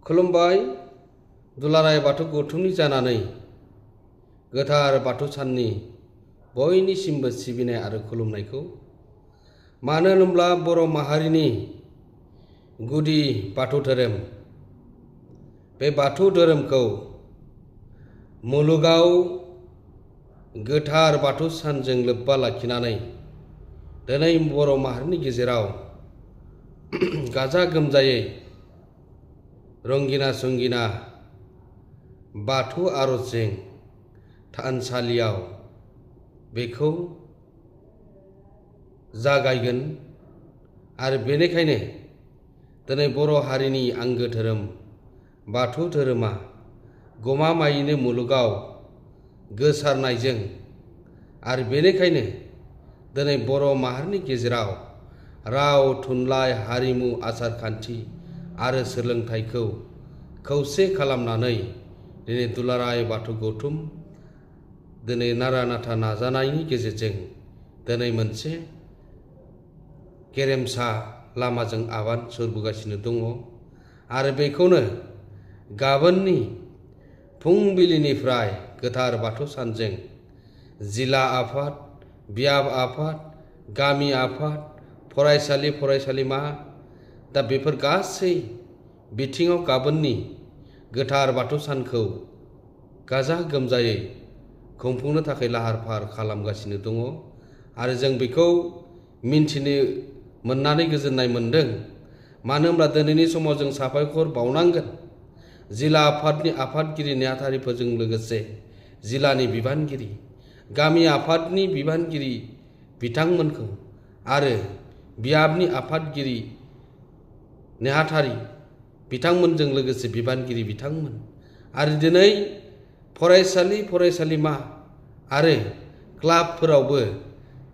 खुलुमबाय दुलाराय बाथौ गौथुमनि जानानै गोथार बाथौ साननि बयनिसिमबो सिबिनाय आरो खुलुमनायखौ मानो होनोब्ला बर' माहारिनि गुदि बाथौ धोरोम बे बाथौ धोरोमखौ मुलुगाव गोथार बाथौ सानजों लोब्बा लाखिनानै दिनै बर' माहारिनि गेजेराव गाजा गोमजायै रंगिना संगिना बाथौ आर'जजों थानसालियाव बेखौ जागायगोन आरो बेनिखायनो दिनै बर' हारिनि आंगो धोरोम बाथौ धोरोमा गमामायैनो मुलुगाव गोसारनायजों आरो बेनिखायनो दिनै बर' माहारिनि गेजेराव राव थुनलाइ हारिमु आसारखान्थि आरो सोलोंथाइखौ खौसे खालामनानै दिनै दुलाराय बाथौ गौथुम दिनै नारा नाथा नाजानायनि गेजेरजों दिनै मोनसे गेरेमसा लामाजों आगान सुरबोगासिनो दङ आरो बेखौनो गाबोननि फुंबिलिनिफ्राय गोथार बाथौ सानजों जिल्ला आफाद बियाब आफाद गामि आफाद फरायसालि फरायसालिमा दा बेफोर गासै बिथिङाव गाबोननि गोथार बाथौ सानखौ गाजा गोमजायै खुंफुंनो थाखाय लाहार फाहार खालामगासिनो दङ आरो जों बेखौ मिन्थिनो मोननानै गोजोननाय मोन्दों। मानो होनब्ला दिनैनि समाव जों साबायखर बावनांगोन जिल्ला आफादनि आफादगिरि नेहाथारिफोरजों लोगोसे जिल्लानि बिबानगिरि गामि आफादनि बिबानगिरि बिथांमोनखौ आरो बियाबनि आफादगिरि नेहाथारि बिथांमोनजों लोगोसे बिबानगिरि बिथांमोन आरो दिनै फरायसालि फरायसालिमा आरो क्लाबफोरावबो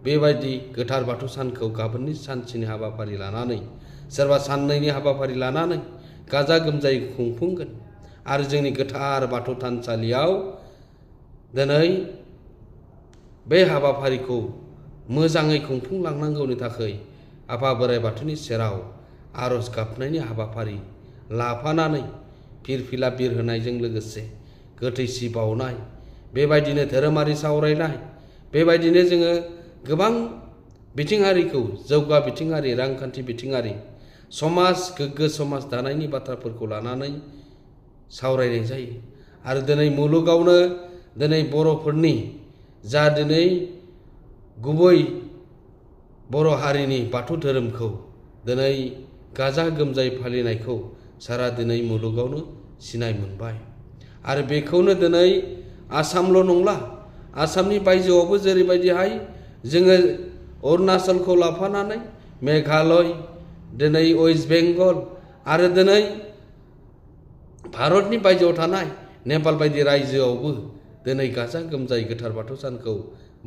बेबायदि गोथार बाथौ सानखौ गाबोननि सानसेनि हाबाफारि लानानै सोरबा साननैनि हाबाफारि लानानै गाजा गोमजायै खुंफुंगोन आरो जोंनि गोथार बाथौ थानसालियाव दिनै बे हाबाफारिखौ मोजाङै खुंफुंलांनांगौनि थाखाय आफा बोराइ बाथौनि सेराव आर'ज गाबनायनि हाबाफारि लाफानानै फिरफिला बिरहोनायजों लोगोसे गोथैसि बावनाय बेबायदिनो धोरोमारि सावरायनाय बेबायदिनो जोङो गोबां बिथिङारिखौ जौगा बिथिङारि रांखान्थि बिथिङारि समाज गोग्गो समाज दानायनि बाथ्राफोरखौ लानानै सावरायनाय जायो आरो दिनै मुलुगावनो दिनै बर'फोरनि जा दिनै गुबै बर' हारिनि बाथौ धोरोमखौ दिनै गाजा गोमजायै फालिनायखौ सारा दिनै मुलुगावनो सिनाय मोनबाय आरो बेखौनो दिनै आसामल' नंला आसामनि बायजोआवबो जेरैबायदिहाय जोङो अरुणाचलखौ लाफानानै मेघालय दिनै वेस्ट बेंगल आरो दिनै भारतनि बायजोआव थानाय नेपाल बायदि रायजोआवबो दिनै गाजा गोमजायै गोथार बाथौ सानखौ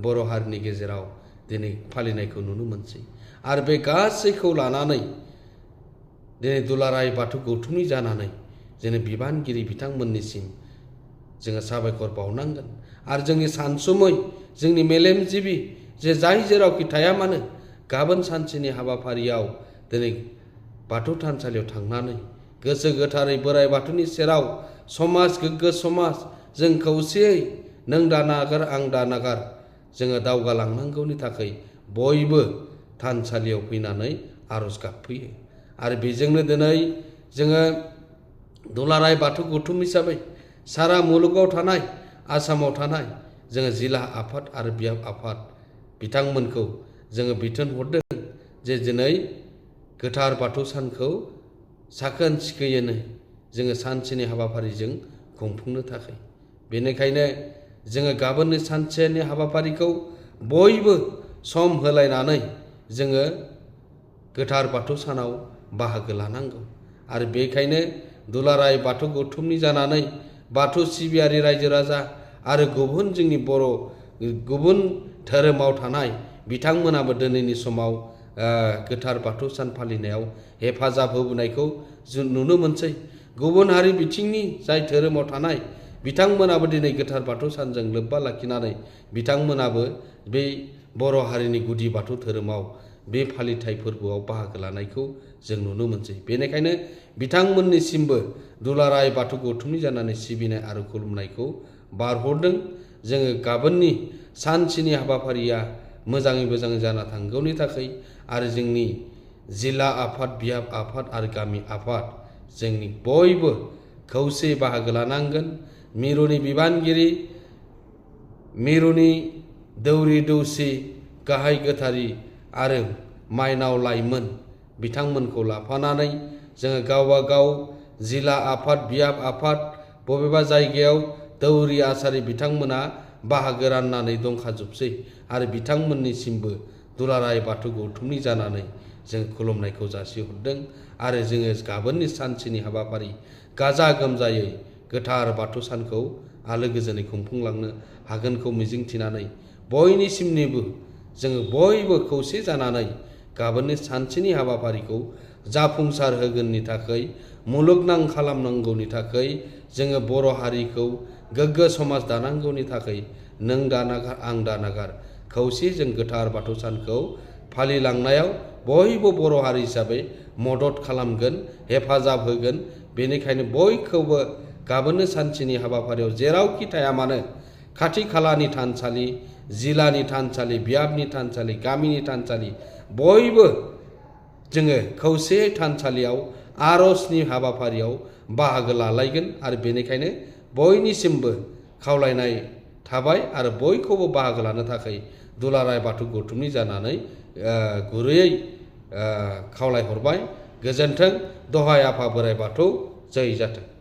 बर' हारिनि गेजेराव दिनै फालिनायखौ नुनो मोनसै आरो बे गासैखौ लानानै दिनै दुलाराय बाथौ गौथुमनि जानानै जोंनि बिबानगिरि बिथांमोननिसिम जोङो साबायखर बावनांगोन आरो जोंनि सानसुमै जोंनि मेलेमजिबि जे जाय जेरावखि थाया मानो गाबोन सानसेनि हाबाफारियाव दिनै बाथौ थानसालियाव थांनानै गोसो गोथारै बोराइ बाथौनि सेराव समाज गोग्गो समाज जों खौसेयै नों दा नागार आं दा नागार जोङो दावगालांनांगौनि थाखाय बयबो थानसालियाव फैनानै आर'ज गाबफैयो आरो बेजोंनो दिनै जोङो दुलाराय बाथौ गौथुम हिसाबै सारा मुलुगाव थानाय आसामाव थानाय जोङो जिल्ला आफाद आरो बियाब आफाद बिथांमोनखौ जोङो बिथोन हरदों जे दिनै गोथार बाथौ सानखौ साखोन सिखोनै जोङो सानसेनि हाबाफारिजों खुंफुंनो थाखाय बेनिखायनो जोङो गाबोननि सानसेनि हाबाफारिखौ बयबो सम होलायनानै जोङो गोथार बाथौ सानाव बाहागो लानांगौ आरो बेखायनो दुलाराय बाथौ गौथुमनि जानानै बाथौ सिबियारि रायजो राजा आरो गुबुन जोंनि बर' गुबुन धोरोमाव थानाय बिथांमोनाबो दिनैनि समाव गोथार बाथौ सान फालिनायाव हेफाजाब होबोनायखौ जों नुनो मोनसै गुबुन हारि बिथिंनि जाय धोरोमाव थानाय बिथांमोनाबो दिनै गोथार बाथौ सानजों लोब्बा लाखिनानै बिथांमोनाबो बे बर' हारिनि गुदि बाथौ धोरोमाव बे फालिथाय फोरबोआव बाहागो लानायखौ जों नुनो मोनसै। बेनिखायनो बिथांमोननिसिमबो दुलाराय बाथौ गौथुमनि जानानै सिबिनाय आरो खुलुमनायखौ बारहरदों। जोङो गाबोननि सानसेनि हाबाफारिया मोजाङै मोजां जाना थांगौनि थाखाय आरो जोंनि जिल्ला आफाद, बियाब आफाद आरो गामि आफाद जोंनि बयबो खौसे बाहागो लानांगोन। मिरुनि बिबानगिरि, मिरुनि दौरि दौसि, गाहाय गोथारि आरो माइनाव लाइमोन बिथांमोनखौ लाफानानै जोङो गावबा गाव जिल्ला आफाद, बियाब आफाद, बबेबा जायगायाव दौरि आसारि बिथांमोना बाहागो राननानै दंखाजोबसै आरो बिथांमोननिसिमबो दुलाराय बाथौ गौथुमनि जानानै जों खुलुमनायखौ जासिहरदों आरो जोङो गाबोननि सानसेनि हाबाफारि गाजा गोमजायै गोथार बाथौ सानखौ आलो गोजोनै खुंफुंलांनो हागोनखौ मिजिंथिनानै बयनिसिमनिबो जोङो बयबो खौसे जानानै गाबोननि सानसेनि हाबाफारिखौ जाफुंसार होगोननि थाखाय, मुलुगनां खालामनांगौनि थाखाय, जोङो बर' हारिखौ गोग्गो समाज दानांगौनि थाखाय नों दानागार आं दानागार खौसे जों गोथार बाथौ सानखौ फालिलांनायाव बयबो बर' हारि हिसाबै मदद खालामगोन, हेफाजाब होगोन। बेनिखायनो बयखौबो गाबोननो सानसेनि हाबाफारियाव जेरावखि थाया मानो खाथि खालानि थानसालि, जिल्लानि थानसालि, बियाबनि थानसालि, गामिनि थानसालि बयबो जोङो खौसे थानसालियाव आर'जनि हाबाफारियाव बाहागो लालायगोन आरो बेनिखायनो बयनिसिमबो खावलायनाय थाबाय आरो बयखौबो बाहागो लानो थाखाय दुलाराय बाथौ गौथुमनि जानानै गुरैयै खावलायहरबाय। गोजोन्थों। दहाय आफा बोराइ बाथौ जै जाथों।